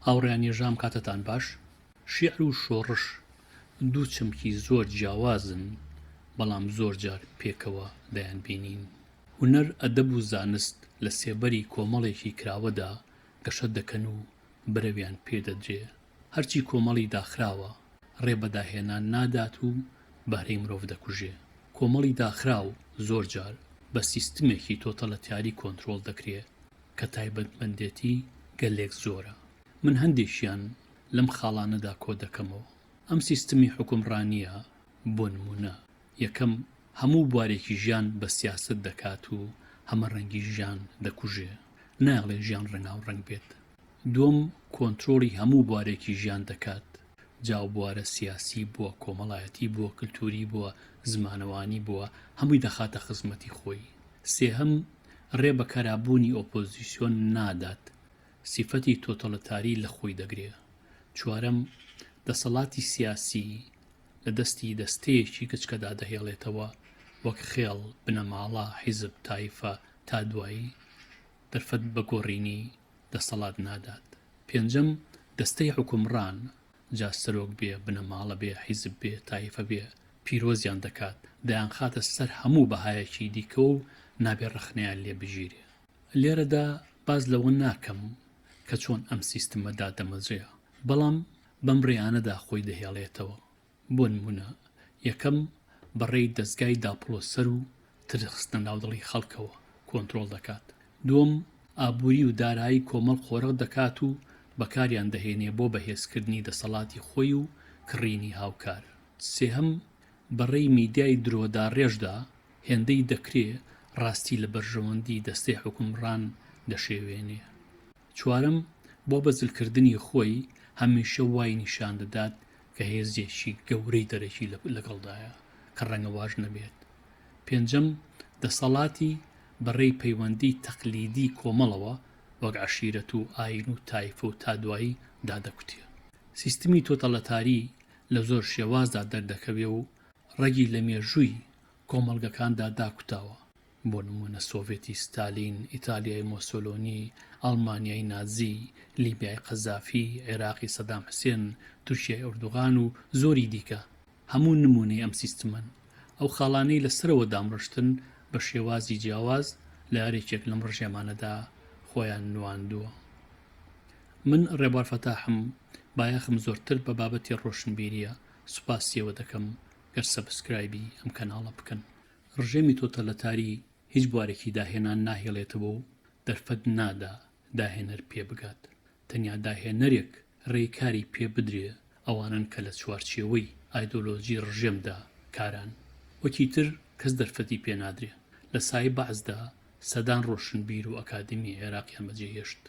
هاوڕێیان یەژام کاتتان باش. شیعر و شۆڕش دوو چەمکی زۆر جیاوازن، بەڵام زۆر جار پێکەوە دەیانبینین. هونەر، ئەدەب و زانست لە سێبەری کۆمەڵێکی کراوەدا گەشە دەکەن و برەویان پێ دەدرێ. هەرچی کۆمەڵی داخراوە، ڕێ بە داهێنان نادات و بەهرەی مرۆڤ دەکوژێ. کۆمەڵی داخراو زۆر جار بە سیستمێکی تۆتەلەتیاری کۆنترۆڵ دەکرێ کە تایبەتمەندێتی گەلێک زۆرە. من هەندێکیان لەم خاڵانەدا کۆ دەکەمەوە. ئەم سیستمی حوکمڕانییە بۆ نموونە، یەکەم، هەموو بوارێکی ژیان بە سیاسەت دەکات و هەمەڕەنگی ژیان دەکوژێ، نایەڵێ ژیان ڕەنگاوڕەنگ بێت. دووەم، کۆنترۆڵی هەموو بوارێکی ژیان دەکات، جا ئەو بوارە سیاسی بووە، کۆمەڵایەتی بووە، کلتووری بووە، زمانەوانی بووە، هەمووی دەخاتە خزمەتی خۆی. سێهەم، ڕێ بە کەرابوونی ئۆپۆزیسیۆن نادات، سیفەتی تۆتەڵەتاری لە خۆی دەگرێ. چوارەم، دەسەڵاتی سیاسی لە دەستی دەستەیەکی گچکەدا دەهێڵێتەوە، وەک خێڵ، بنەماڵە، حیزب، تایفە، تا دوایی، دەرفەت بە گۆڕینی دەسەڵات نادات. پێنجەم، دەستەی حوکمڕان، جا سەرۆک بێ، بنەماڵە بێ، حیزب بێ، تایفە بێ، پیرۆزیان دەکات، دەیانخاتە سەر هەموو بەهایەکی دیکەوە و نابێ ڕەخنەیان لێ بگیرێ. لێرەدا باس لەوە ناکەم کە چۆن ئەم سیستمە دادەمەزرێ، بەڵام بەم ڕێیانەدا خۆی دەهێڵێتەوە. بۆ نموونە، یەکەم، بە ڕێی دەزگای داپڵۆسەر و ترس خستنە ناو دڵی خەڵکەوە کۆنترۆڵ دەکات. دووەم، ئابووری و دارایی کۆمەڵ قۆرغ دەکات و بەکاریان دەهێنێ بۆ بەهێزکردنی دەسەڵاتی خۆی و کڕینی هاوکار. سێهەم، بە ڕێی میدیای درۆداڕێژدا هێندەی دەکرێ ڕاستی لە بەرژەوەندی دەستەی حوکمڕان دەشێوێنێ. چوارەم، بۆ بەزلکردنی خۆی هەمیشە وای نیشان دەدات کە هێزێکی گەورەی دەرەکی لەگەڵدایە کە ڕەنگە واش نەبێت. پێنجەم، دەسەڵاتی بە ڕێی پەیوەندی تەقلیدی کۆمەڵەوە وەک عەشیرەت و ئایین و تایفە و تا دوایی دادەکوتێ. سیستمی تۆتەلەتاری لە زۆر شێوازدا دەردەکەوێ و ڕەگی لە مێژووی کۆمەڵگەکاندا داکوتاوە، بۆ نموونە سۆڤێتی ستالین، ئیتالیای مۆسۆلۆنی، ئەڵمانیای نازی، لیبیای قەزافی، عێراقی سەدام حسێن، تورکیای ئەردوغان و زۆری دیکە، هەموو نموونەی ئەم سیستمەن. ئەو خاڵانەی لە سەرەوە دامڕشتن بە شێوازی جیاواز لە هەریەکێک لەم ڕژێمانەدا خۆیان نواندووە. من ڕێبوار فەتاحم، بایەخم زۆرتر بە بابەتی ڕۆشنبیرییە، سوپاسیەوە دەکەم گەر subscribe ی ئەم کەناڵە بکەن. ڕژێمی تۆتەلەتاری هیچ بوارێکی داهێنان ناهێڵێتەوە و دەرفەت نادا داهێنەر پێ بگات. تەنیا داهێنەرێک ڕێی کاری پێ بدرێ ئەوانەن کە لە چوارچێوەی ئایدۆلۆجی ڕژێمدا کاران. وەکی تر کەس دەرفەتی پێ نادرێ. لە سایەی بەعسدا سەدان ڕۆشنبیر و ئەکادیمی عێراقیان بەجێ هێشت.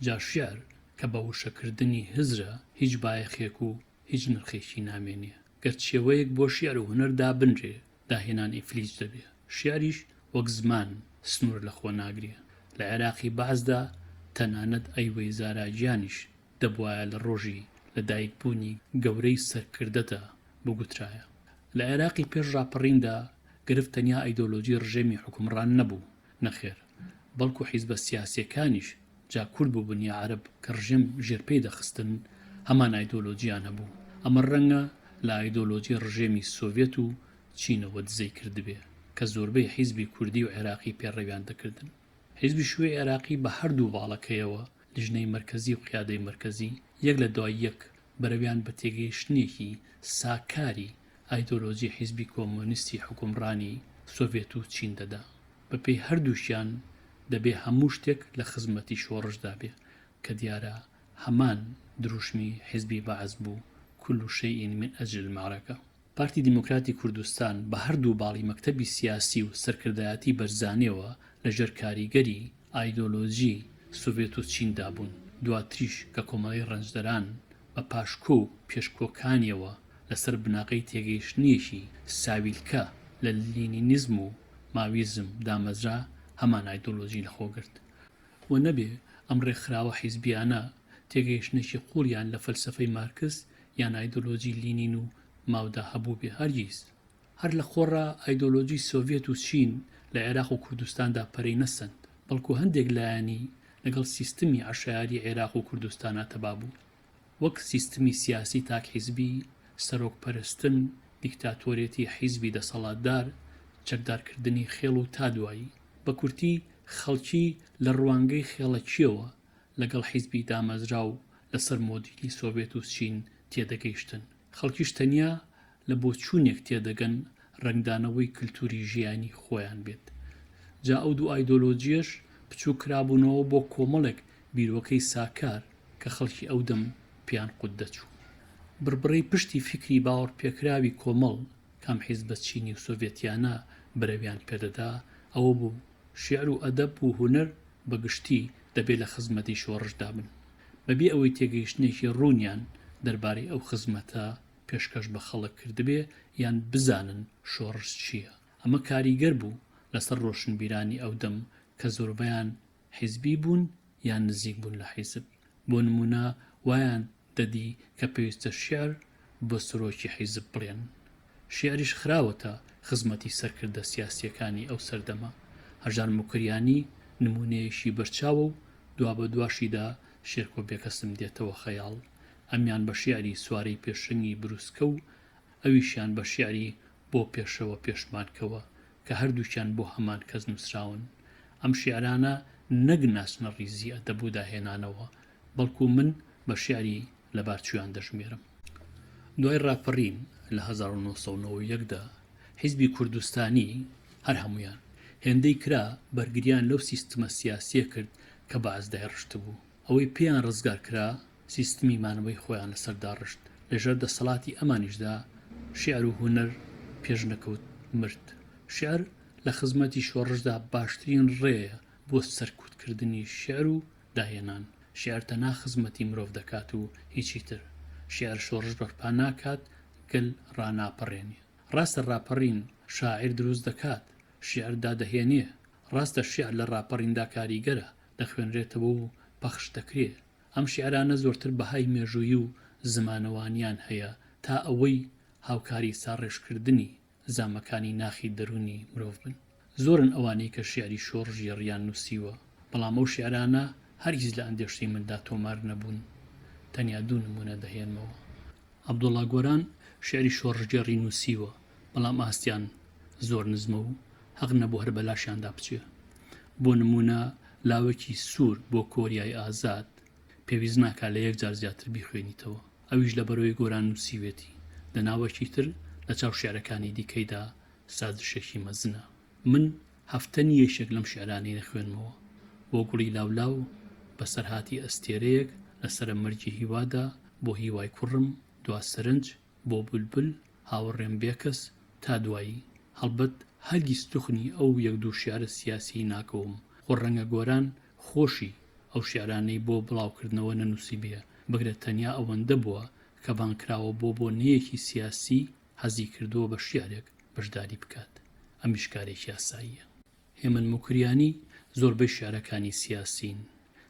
جا شیعر کە بە وشەکردنی هزرە هیچ بایەخێک و هیچ نرخێکی نامێنێ. گەر چێوەیەک بۆ شیعر و هونەر دابنرێ، داهێنان ئیفلیج دەبێ. شیعریش وەک زمان سنوور لە خۆ ناگرێ. لە عێراقی بەعسدا تەنانەت ئەیوەی زاراگیانیش دەبوایە لە ڕۆژی لە دایکبوونی گەورەی سەرکردەدا بگوترایە. لە عێراقی پێش ڕاپەڕیندا گرفت تەنیا ئایدۆلۆجی ڕژێمی حوکمڕان نەبوو، نەخێر، بەڵکو حیزبە سیاسییەکانیش جا کورد بووبن یا عەرەب کە ڕژێم ژێرپێی دەخستن هەمان ئایدۆلۆجیان هەبوو، ئەمە ڕەنگە لە ئایدۆلۆجی ڕژێمی سۆڤێت و چینەوە دزەی کردبێ کە زۆربەی حیزبی کوردی و عێراقی پێڕەویان دەکردن. حیزبی شیوعی عێراقی بە هەردوو باڵەکەیەوە، لیژنەی مەرکەزی و قیادەی مەرکەزی، یەک لە دوای یەک بەرەویان بە تێگەیشتنێکی ساکاری ئایدۆلۆجی حیزبی کۆمۆنیستی حوکمڕانی سۆڤێت و چین دەدا. بە پێی هەردووکیان دەبێ هەموو شتێک لە خزمەتی شۆڕشدا بێ، کە دیارە هەمان دروشمی حیزبی بەعس بوو، کل شیء من اجل المعرکە. پارتی دیموکراتی کوردستان بە هەردوو باڵی مەکتەبی سیاسی و سەرکردایەتی بەرزانیەوە لە ژێر کاریگەری ئایدۆلۆجی سۆڤێت و چیندا بوون، دواتریش کە کۆمەڵەی ڕەنجدەران بە پاشکۆ و پێشکۆکانیەوە لەسەر بناغەی تێگەیشتنێکی ساویلکە لە لینینیزم و ماویزم دامەزرا هەمان ئایدۆلۆجی لەخۆگرت و نەبێ ئەم ڕێکخراوە حیزبیانە تێگەیشتنێکی قوڵیان لە فەلسەفەی مارکس یان ئایدۆلۆجی لینین و ماودا هەبووبێ هەرگیز. هەر لە خۆڕا ئایدۆلۆجی سۆڤیەت و چین لە عێراق و کوردستاندا پەرەی نەسەند، بەڵکو هەندێک لایەنی لەگەڵ سیستمی عەشایەری عێراق و کوردستانا تەبا بوو. وەک سیستمی سیاسی تاک حیزبی، سەرۆک پەرستن، دیکتاتۆرێتی حیزبی دەسەڵاتدار، چەکدارکردنی خێڵ و تا دوایی. بە کورتی خەڵکی لە ڕوانگەی خێڵەکییەوە لەگەڵ حیزبی دامەزراو لەسەر مۆدیلی سۆڤێت و چین تێدەگەیشتن. خەڵکیش تەنیا لە بۆچوونێک تێدەگەن ڕەنگدانەوەی کلتوری ژیانی خۆیان بێت. جا ئەو دوو ئایدۆلۆجییەش بچووک کرابوونەوە بۆ کۆمەڵێک بیرۆکەی ساکار کە خەڵکی ئەو دەم پێیان قوت دەچوو. بڕبڕەی پشتی فیکری باوەڕپێکراوی کۆمەڵ کام حیزبە چینی و سۆڤێتیانە برەویان پێدەدا ئەوە بوو شیعر و ئەدەب و هونەر بە گشتی دەبێ لە خزمەتی شۆڕشدا بن بەبێ ئەوەی تێگەیشتنێکی ڕوونیان دەربارەی ئەو خزمەتە پێشکەش بە خەڵک کردبێ یان بزانن شۆڕش چییە. ئەمە کاریگەر بوو لەسەر ڕۆشنبیرانی ئەودەم کە زۆربەیان حیزبی بوون یان نزیک بوون لە حیزب. بۆ نموونە وایان دەدی کە پێویستە شیعر بۆ سەرۆکی حیزب بڵێن. شیعریش خراوەتە خزمەتی سەرکردە سیاسییەکانی ئەو سەردەمە. هەژار موکریانی نموونەیەکی بەرچاوە و دوابەدواشیدا شێرکۆ بێکەسم دێتەوە خەیاڵ. ئەمیان بە شیعری سوارەی پێشەنگی بروسکە و ئەویشیان بە شیعری بۆ پێشەوە پێشمان کەوە کە هەردووکیان بۆ هەمان کەس نووسراون. ئەم شیعرانە نەک ناچنە ڕیزی ئەدەب و داهێنانەوە، بەڵکو من بە شیعری لەبارچوویان دەژمێرم. دوای ڕاپەڕین لە 1991 دا حیزبی کوردستانی، هەر هەموویان، هێندەی کرا بەرگریان لەو سیستمە سیاسییە کرد کە بەعس دایڕشتبوو. ئەوەی پێیان ڕزگار کرا سیستمی مانەوەی خۆیان لەسەر داڕشت، لەژێر دەسەڵاتی ئەمانیشدا شیعر و هونەر پێش نەکەوت مرد. شیعر لە خزمەتی شۆڕشدا باشترین ڕێیە بۆ سەرکوتکردنی شیعر و داهێنان. شیعر تەنها خزمەتی مرۆڤ دەکات و هیچی تر. شیعر شۆڕش بەرپا ناکات، گەل ڕاناپەڕێنێ. ڕاستە ڕاپەڕین شاعیر دروست دەکات، شیعر دادەهێنێ. ڕاستە شیعر لە ڕاپەڕیندا کاریگەرە، دەخوێنرێتەوە و پەخش دەکرێ. ئەم شیعرانە زۆرتر بەهای مێژوویی و زمانەوانییان هەیە تا ئەوەی هاوکاری ساڕێژکردنی زامەکانی ناخی دەروونی مرۆڤ بن. زۆرن ئەوانەی کە شیعری شۆڕشگێڕییان نووسیوە، بەڵام ئەو شیعرانە هەرگیز لە ئەندێشەی مندا تۆمار نەبوون. تەنیا دوو نموونە دەهێنمەوە. عەبدوڵا گۆران شیعری شۆڕشگێڕی نووسیوە، بەڵام ئاستیان زۆر نزمە و هەق نەبوو هەر بەلاشیاندا بچێ. بۆ نموونە لاوکی سوور بۆ کۆریای ئازاد پێویست ناکا لە یەک جار زیاتر بیخوێنیتەوە، ئەویش لەبەرئەوەی گۆران نووسیوێتی، دەنا وەکی تر لە چاو شیعرەکانی دیکەیدا سازشێکی مەزنە. من هەفتە نییە یەکێک لەم شیعرانەی نەخوێنمەوە. بۆ گوڵی لاولاو، بەسەرهاتی ئەستێرەیەک، لە سەرە مەرگی هیوادا، بۆ هیوای کوڕم، دوا سەرنج، بۆ بولبول، هاوڕێم بێکەس، تا دوایی. هەڵبەت هەرگیز توخنی ئەو یەک دوو شیعرە سیاسیەی ناکەوم، خۆ ڕەنگە گۆران خۆشی ئەو شیعرانەی بۆ بڵاوکردنەوە نەنووسیبێ، بگرە تەنیا ئەوەندە بووە کە بانگکراوە بۆ بۆنەیەکی سیاسی حەزی کردووە بە شیعرێک بەشداری بکات، ئەمیش کارێکی ئاساییە. هێمن موکریانی زۆربەی شیعرەکانی سیاسین،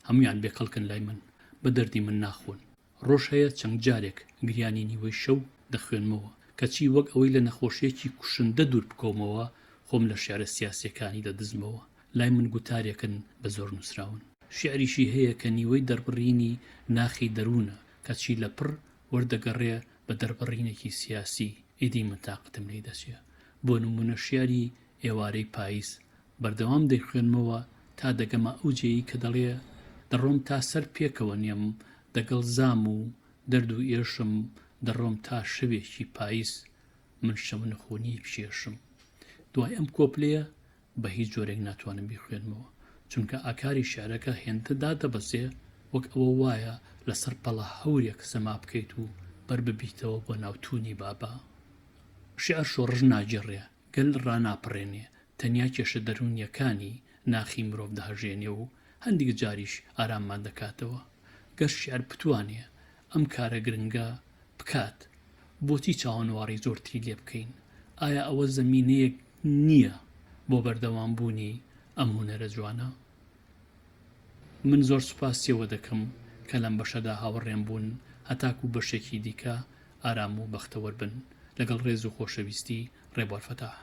هەموویان بێکەڵکن لای من، بە دەردی من ناخۆن. ڕۆژ هەیە چەند جارێک گریانی نیوەی شەو دەخوێنمەوە، کەچی وەک ئەوەی لە نەخۆشییەکی کوشندە دوور بکەومەوە، خۆم لە شیعرە سیاسییەکانی دەدزمەوە. لای من گوتارێکن بە زۆر نووسراون. شیعریشی هەیە کە نیوەی دەربڕینی ناخی دەروونە، کەچی لەپڕ وەردەگەڕێ بە دەربڕینێکی سیاسی، ئیدی من تاقەتم لێی دەچێ. بۆ نموونە شیعری ئێوارەی پاییز بەردەوام دەیخوێنمەوە تا دەگەمە ئەو جێیەی کە دەڵێ، دەڕۆم تا سەر پێکەوە نێم دەگەڵ زام و دەرد و ئێشم دەڕۆم تا شەوێکی پاییز من شەونخوونی بکێشم. دوای ئەم کۆپلەیە بە هیچ جۆرێک ناتوانم بیخوێنمەوە، چونکە ئاکاری شیعرەکە هێندە دادەبەزێ وەک ئەوە وایە لەسەر پەڵە هەورێک سەما بکەیت و بەر ببیتەوە بۆ ناو توونی بابا. شیعر شۆڕش ناگێڕێ، گەل ڕاناپەڕێنێ، تەنیا کێشە دەروونییەکانی ناخی مرۆڤ دەهەژێنێ و هەندیک جاریش ئاراممان دەکاتەوە. گەر شیعر بتوانێ ئەم کارە گرنگە بکات، بۆچی چاوەنواڕی زۆرتری لێ بکەین؟ ئایا ئەوە زەمینەیەک نییە بۆ بەردەوامبوونی ئەم هونەرە جوانە؟ من زۆر سوپاسیەوە دەکەم کە لەم بەشەدا هاوڕێم بوون هەتاکوو بەشێکی دیکە ئارام و بەختەوەر بن لەگەڵ ڕێز و خۆشەویستی ڕێبوار فەتاح.